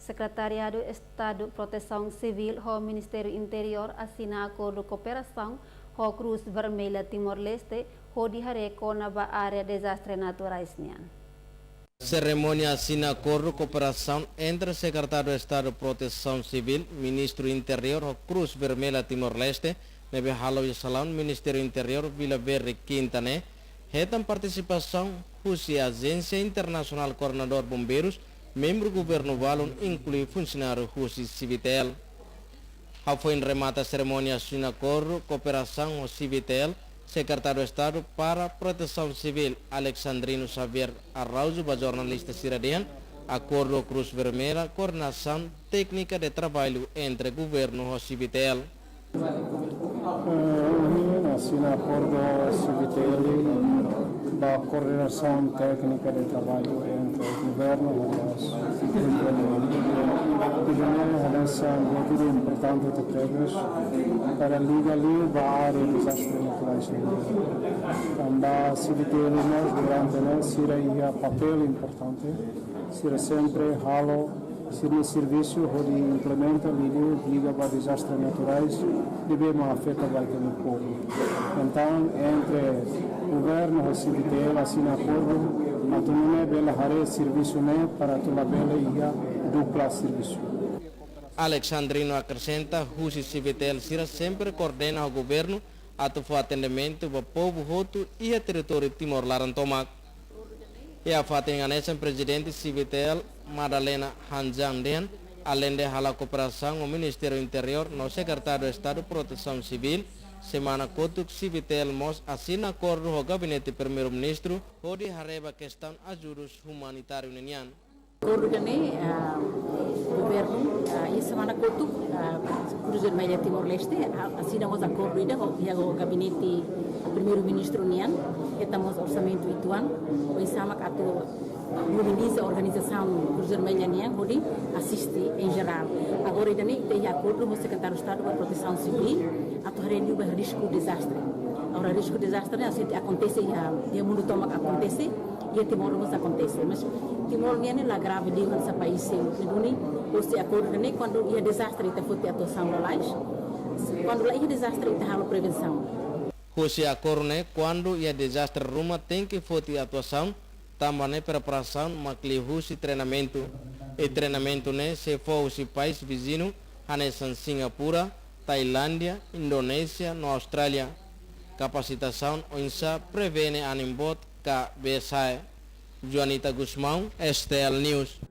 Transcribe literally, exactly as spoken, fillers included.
Sekretariadu Estadu Protesaun Sivíl ho Ministériu Interiór asina akordu kooperasaun ho Krús Vermella Timor-Leste hodi haree kona-ba área dezastre naturais nian. Serimónia asina akordu kooperasaun entre Sekretariadu Estadu Protesaun Sivíl, Ministériu Interiór ho Krús Vermella Timor-Leste, ne'ebé hala'o iha salaun Ministériu Interiór, Vila Verde, Kinta ne'e, hetan partisipasaun husi Ajénsia Internasionál Koordenadór Bombeirus, membru governu balun, inklui funsionáriu husi CVTL. Hafoin remata serimónia asina akordu kooperasaun ho CVTL, Sekretariadu Estadu para Protesaun Sivíl, Alexandrino Xavier Araújo, ba jornalista sira dehan, akordu Krús Vermella, koordenasaun téknika de traballu entre governu ho CVTL. Eh, ohin asina akordu CVTL ba koordenasaun téknika de traballu entre governu ho governu. Governu hanesan buat ida importante tebetebes para liga liu ba área dezastre naturais. Tanba CVTL mós durante ne'e sira iha papél importante, sira sempre halo sira-nia servisu hodi implementa liuliu liga ba dezastre naturais ne'ebé mak afeta ba ita-nia povu. Entaun, entre governu ho CVTL asina akordu atu nune'e bele haree servisu ne'e para atu labele iha dupla servisu. Alexandrino akresenta, husi CVTL sira sempre koordena ho governu atu fó atendimentu ba povu hotu iha territóriu Timor laran tomak. Iha fatin hanesan, Prezidente CVTL, Madalena Hanjang dehan, aleinde hala'o kooperasaun ho Ministériu Interiór no Sekretariadu Estadu Protesaun Sivíl, semana kotuk CVTL mós asina akordu ho Gabinete Primeiru-Ministru hodi haree ba kestaun ajudus umanitáriu ninian. Akordu ida-ne'e, ah, governu, ah, iha semana kotuk, ah, Krús Vermella Timor-Leste, ah, asina mós akordu ida ho, iha ho Gabinete Primeiru-Ministru nian, hetan mós orsamentu uitoan, oinsá mak atu mobiliza organizasaun Krús Vermella nian hodi asiste em geral. Agora ida-ne'e ita iha akordu ho Sekretariadu Estadu ba Protesaun Sivíl, atu haree liu ba risku dezastre. Agora risku dezastre ne'e, hanesan akontese iha, iha mundu tomak akontese, iha Timor mós akontese. Mas Timor nian ne'e la grave liu hanesan país seluk ne'e duni, husi akordu ne'e kuandu iha dezastre ita foti atuasaun lalais. Kuandu la iha dezastre ita halo prevensaun. Husi akordu ne'e, kuandu iha dezastre ruma tenke foti atuasaun, tanba ne'e preparasaun mak liuhusi treinamentu. I treinamentu ne'e sei fó husi país viziñu, hanesan Singapura, Tailándia, Indonézia no Austrália. Kapasitasaun oinsá prevene anin boot ka bee sa'e. Joanita Gusmão, STL News.